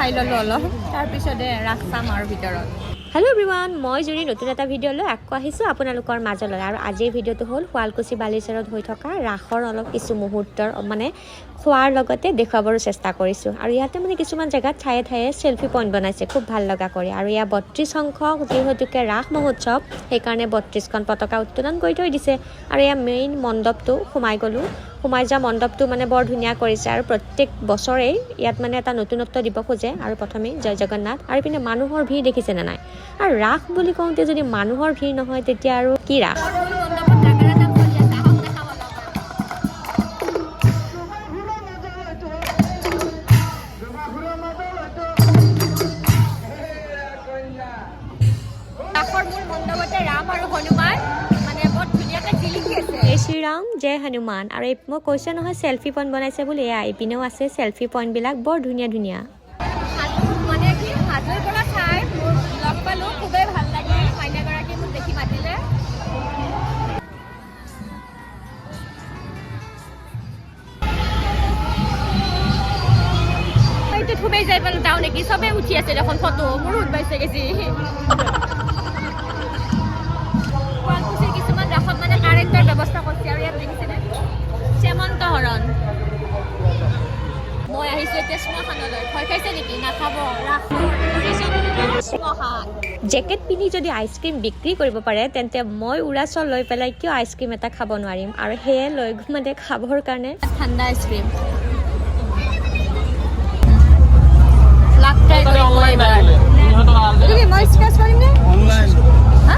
খাই ল'লোঁ অলপ, তাৰপিছতে ৰাস চাম আৰু ভিতৰত। হেল্ল' এভৰিৱান, মই জুৰি নতুন এটা ভিডিঅ' লৈ আকৌ আহিছোঁ আপোনালোকৰ মাজলৈ। আৰু আজিৰ ভিডিঅ'টো হ'ল শুৱালকুছি বালিচৰত হৈ থকা ৰাসৰ অলপ কিছু মুহূৰ্তৰ মানে খোৱাৰ লগতে দেখুৱাবৰো চেষ্টা কৰিছোঁ। আৰু ইয়াতে মানে কিছুমান জেগাত ঠায়ে ঠায়ে চেলফি পইণ্ট বনাইছে, খুব ভাল লগা কৰি। আৰু ইয়াৰ 32 সংখ্যক যিহেতুকে ৰাস মহোৎসৱ, সেইকাৰণে 32খন পতাকা উত্তোলন কৰি থৈ দিছে। আৰু ইয়াৰ মেইন মণ্ডপটো সোমাই গ'লোঁ। সোমাই যোৱা মণ্ডপটো মানে বৰ ধুনীয়া কৰিছে আৰু প্ৰত্যেক বছৰেই ইয়াত মানে এটা নতুনত্ব দিব খোজে। আৰু প্ৰথমেই জয় জগন্নাথ। আৰু ইপিনে মানুহৰ ভিৰ দেখিছেনে নাই? আৰু ৰাস বুলি কওঁতে যদি মানুহৰ ভিৰ নহয়, তেতিয়া আৰু কি ৰাস? মূল মণ্ডপত নাগাৰা নাম চলি আছে, আহক দেখাম অলপ। ৰাসৰ মূল মণ্ডপতে ৰাম আৰু হনুমান মানে বৰ ধুনীয়াকৈ জিলিকি আছে। জয় শ্ৰীৰাম, জয় হনুমান। আৰু এই মই কৈছোঁ নহয় চেলফি পইণ্ট বনাইছে বুলি, এয়া এইপিনেও আছে চেলফি পইণ্টবিলাক, বৰ ধুনীয়া ধুনীয়া। মানে কি, হাজোৰ পৰা চাই মোৰ লগ পালোঁ, খুবেই ভাল লাগিল। মাইনাগৰাকী মোক দেখি মাতিলে। এইটোত সোমাই যাই পেলাই যাওঁ নেকি? চবে উঠি আছে দেখোন ফটো, মোৰো উঠবাইছে গেছি। শুৱালকুছিৰ কিছুমান ৰাসত মানে কাৰেণ্টৰ ব্যৱস্থা কৰিছে। আৰু ইয়াত দেখিছেনে, শ্যামন্ত হৰণ। মই আহিছোঁ এতিয়া শ্মশানলৈ। ভয় খাইছে নেকি? নাখাব। ৰাসৰ অৰিজিনেল শ্মশান। জেকেট পিন্ধি যদি আইচক্ৰীম বিক্ৰী কৰিব পাৰে, তেন্তে মই উৰাচল লৈ পেলাই কিয় আইচক্ৰীম এটা খাব নোৱাৰিম? আৰু সেয়ে লৈ মানে খাবৰ কাৰণে। ঠাণ্ডা আইচক্ৰীম লাখ ট্ৰাই কৰিম মই এইবাৰ। এইটো কি মই স্ক্ৰেচ কৰিম নে? হা?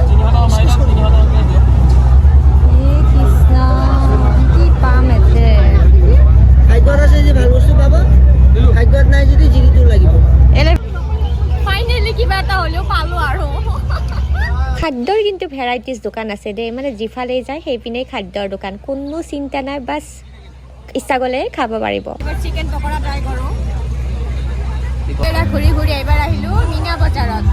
এ কৃষ্ণ, কি পাম এতে? ভাগ্যত আছে যদি ভাল বস্তু পাব, ভাগ্যত নাই যদি জিৰিটো লাগিব। ফাইনেলি কিবা এটা হ'লেও পালো আৰু। খাদ্যৰ কিন্তু ভেৰাইটিজ দোকান আছে দেই। মানে যিফালেই যায় সেইপিনেই খাদ্যৰ দোকান, কোনো চিন্তা নাই, বাছ ইচ্ছা গ'লে খাব পাৰিব। এবাৰ চিকেন পকৰা ট্ৰাই কৰোঁ। এইবাৰ ঘূৰি ঘূৰি এইবাৰ আহিলোঁ মীনা বজাৰত।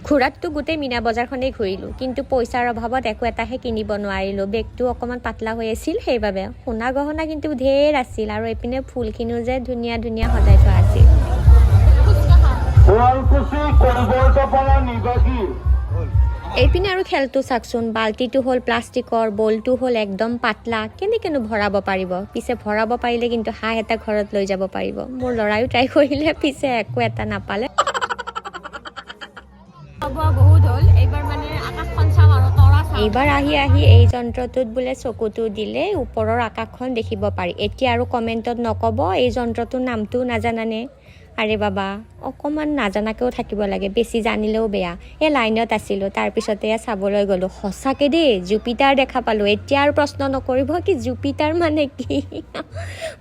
ঘূৰাততো গোটেই মীনা বজাৰখনেই ঘূৰিলোঁ, কিন্তু পইচাৰ অভাৱত একো এটাহে কিনিব নোৱাৰিলোঁ। বেগটো অকণমান পাতলা হৈ আছিল, সেইবাবে। সোণা গহনা কিন্তু ঢেৰ আছিল। আৰু এইপিনে ফুলখিনিও যে ধুনীয়া ধুনীয়া সজাই থোৱা আছিল। ফুচকা খাওঁ। শুৱালকুছি কৈৱৰ্তপাৰা নিবাসী। এইপিনে আৰু খেলটো চাওকচোন। বাল্টিটো হ'ল প্লাষ্টিকৰ, বলটো হ'ল একদম পাতলা, কেনেকেনো ভৰাব পাৰিব? পিছে ভৰাব পাৰিলে কিন্তু হাঁহ এটা ঘৰত লৈ যাব পাৰিব। মোৰ ল'ৰায়ো ট্ৰাই কৰিলে, পিছে একো এটা নাপালে। খোৱা বহুত হ'ল, এইবাৰ মানে আকাশখন চাম আৰু তৰা চাম। এইবাৰ আহি আহি এই যন্ত্ৰটোত বোলে চকুটো দিলে ওপৰৰ আকাশখন দেখিব পাৰি। এতিয়া আৰু কমেণ্টত নক'ব এই যন্ত্ৰটোৰ নামটোও নাজানানে। আৰে বাবা, অকণমান নাজানাকৈও থাকিব লাগে, বেছি জানিলেও বেয়া। এই লাইনত আছিলোঁ, তাৰপিছতে চাবলৈ গ'লোঁ। সঁচাকৈ দেই, জুপিটাৰ দেখা পালোঁ। এতিয়া আৰু প্ৰশ্ন নকৰিব কি জুপিটাৰ মানে কি।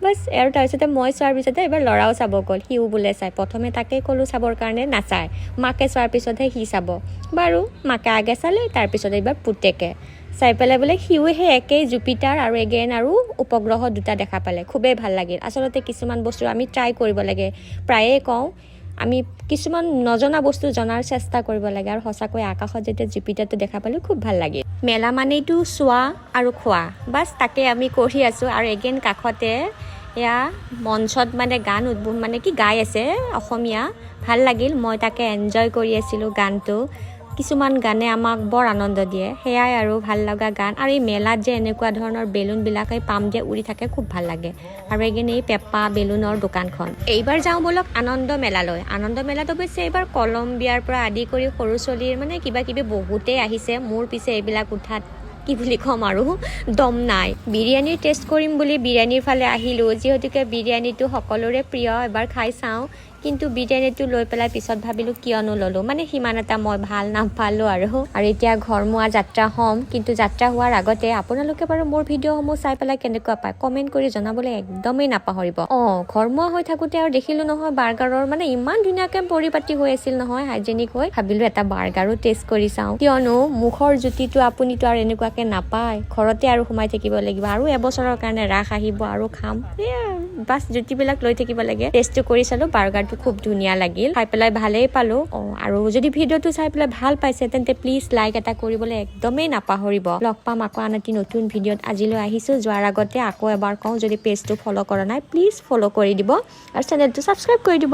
বাছ, আৰু তাৰপিছতে মই চোৱাৰ পিছতে এইবাৰ ল'ৰাও চাব গ'ল। সিও বোলে চাই। প্ৰথমে তাকেই ক'লোঁ চাবৰ কাৰণে, নাচায়। মাকে চোৱাৰ পিছতহে সি চাব। বাৰু, মাকে আগে চালে, তাৰপিছত এইবাৰ পুতেকে চাই পেলাই বোলে সিও সেই একেই জুপিটাৰ আৰু এগেইন আৰু উপগ্ৰহ দুটা দেখা পালে। খুবেই ভাল লাগিল। আচলতে কিছুমান বস্তু আমি ট্ৰাই কৰিব লাগে। প্ৰায়ে কওঁ আমি, কিছুমান নজনা বস্তু জনাৰ চেষ্টা কৰিব লাগে। আৰু সঁচাকৈ আকাশত যেতিয়া জুপিটাৰটো দেখা পালোঁ, খুব ভাল লাগিল। মেলা মানেইতো চোৱা আৰু খোৱা, বাছ তাকে আমি কৰি আছোঁ। আৰু এগেইন কাষতে এয়া মঞ্চত মানে গান উদ্ভৱ মানে কি গাই আছে অসমীয়া, ভাল লাগিল। মই তাকে এনজয় কৰি আছিলোঁ গানটো। কিছুমান গানে আমাক বৰ আনন্দ দিয়ে, সেয়াই আৰু ভাল লগা গান। আৰু এই মেলাত যে এনেকুৱা ধৰণৰ বেলুনবিলাক এই পাম যে উৰি থাকে, খুব ভাল লাগে। আৰু এগেইন এই পেঁপা বেলুনৰ দোকানখন। এইবাৰ যাওঁ ব'লক আনন্দ মেলালৈ। আনন্দ মেলাত অৱশ্যে এইবাৰ কলম্বিয়াৰ পৰা আদি কৰি সৰু ছোৱালীৰ মানে কিবা কিবি বহুতেই আহিছে। মোৰ পিছে এইবিলাক উঠাত কি বুলি ক'ম আৰু দম নাই। বিৰিয়ানীৰ টেষ্ট কৰিম বুলি বিৰিয়ানীৰ ফালে আহিলোঁ, যিহেতুকে বিৰিয়ানীটো সকলোৰে প্ৰিয়, এবাৰ খাই চাওঁ। কিন্তু বিৰিয়ানীটো লৈ পেলাই পিছত ভাবিলোঁ কিয়নো ল'লোঁ, মানে সিমান এটা মই ভাল নাপালোঁ আৰু। আৰু এতিয়া ঘৰমুৱা যাত্ৰা হ'ম। কিন্তু যাত্ৰা হোৱাৰ আগতে আপোনালোকে বাৰু মোৰ ভিডিঅ'সমূহ চাই পেলাই কেনেকুৱা পায়, কমেণ্ট কৰি জনাবলৈ একদমেই নাপাহৰিব। অঁ, ঘৰমুৱা হৈ থাকোঁতে আৰু দেখিলোঁ নহয় বাৰ্গাৰৰ মানে ইমান ধুনীয়াকৈ পৰিপাটি হৈ আছিল নহয়, হাইজেনিক হৈ। ভাবিলোঁ এটা বাৰ্গাৰো টেষ্ট কৰি চাওঁ, কিয়নো মুখৰ জুতিটো আপুনিতো আৰু এনেকুৱাকৈ নাপায়। ঘৰতে আৰু সোমাই থাকিব লাগিব আৰু এবছৰৰ কাৰণে। ৰাস আহিব আৰু খাম, সেয়াই বাছ, জুতিবিলাক লৈ থাকিব লাগে। টেষ্টটো কৰি চালোঁ, বাৰ্গাৰটো খুব ধুনীয়া লাগিল, খাই পেলাই ভালেই পালোঁ। অঁ, আৰু যদি ভিডিঅ'টো চাই পেলাই ভাল পাইছে, তেন্তে প্লিজ লাইক এটা কৰিবলৈ একদমেই নাপাহৰিব। লগ পাম আকৌ আন এটি নতুন ভিডিঅ'ত। আজিলৈ আহিছোঁ। যোৱাৰ আগতে আকৌ এবাৰ কওঁ, যদি পেজটো ফ'ল' কৰা নাই, প্লিজ ফ'ল' কৰি দিব আৰু চেনেলটো ছাবস্ক্ৰাইব কৰি দিব।